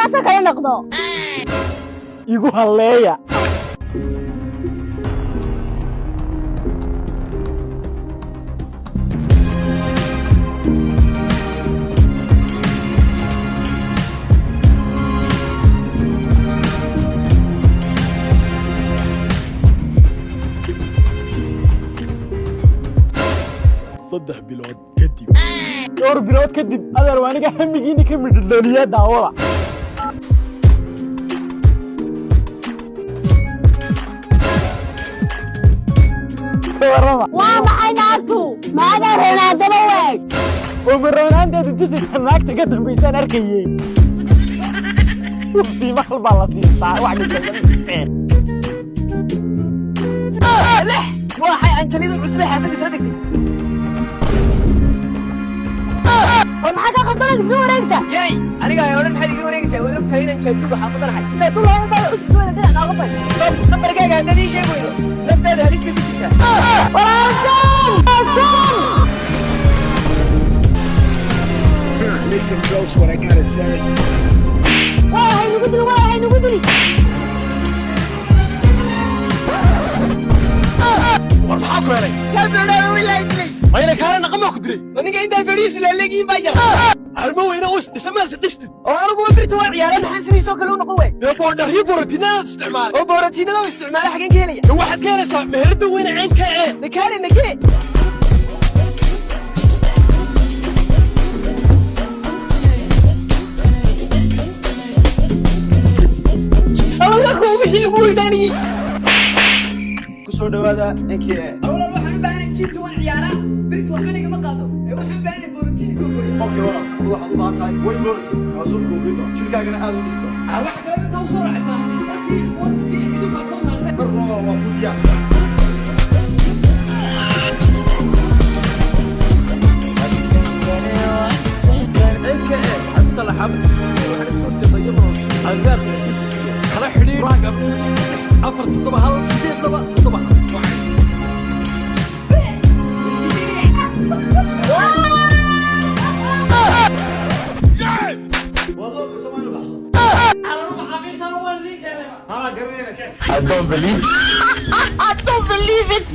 Sidaasoo kale noqdo. Igu halleeya. 3 bilood kadib. Dhowr bilood kadib, adeer, waa aniga hamigiini ka midhadhaliya. Daawada. Ka warrama? Waa maxay naagtu? Maadaa Ronaldaba weeg. Oo ma roonaanteedu tusaysa naagta ka dambaysaan arkayey? Siimaal baa la siistaa wax kasta. Lix waxay anjalida cusub ee xaafadda soo degtay. War, maxaa kaa qabtanaad igaga wareegaysaa? Yay, aniga ay odhan maxaad iga wareegaysaa? Waad ogtahay inaan jaaduga xaafadda nahay. Jaaduga lama baa usub duwada dhinac nooga bay. Stop, nambarkaaga haddaad ii sheegi weydo, naftaada halis bay ku jirtaa. Walaalshan, walaalshan. Listen close what I gotta say. Waa hay nagu dili, waa hay nagu dili. War, maxaa ku helay? Jaaduga wilaa dilay. Mayna kaana naqamaa ku diray. Ninka intaa fadhiisu laaleegiin baa yar. Arrimo weyne oo isdhisamaas dhistid. Oo aniguba birta waa ciyaara, maxaan sidiisoo kale u noqon waay? Dee boodharyo borotiinadaad isticmaalay. Oo borotiinada u isticmaala xageen ka helaya? Dee waxaad ka helaysaa meherada weyne ceynka ee. Nakaale nagee. Allaha, kuwa wixii lagu weydaaniyey. Kusoo dhawaada NKA. Awlan waxaan u baahanay jiibta waan ciyaaraa, birta waxba nagama qaado, ee waxaan u baahanay borotiin googoyo. Okay walaal, adigu waxaad u baahan tahay whey protein, kaasoo kuu goyn doona jirkaagana aad u dhisto. Waxa kale inta u soo raacaysaa markii sportskii cidu baad soo saartay. Markuna waa ku diyaar. NKA waxay ku taallaa xaafadda waxay kasoo horjeeda iyadoo agagaarka kala xidhiir 471 82 71. Anaa garanayna, keen. I don't believe. I don't believe it.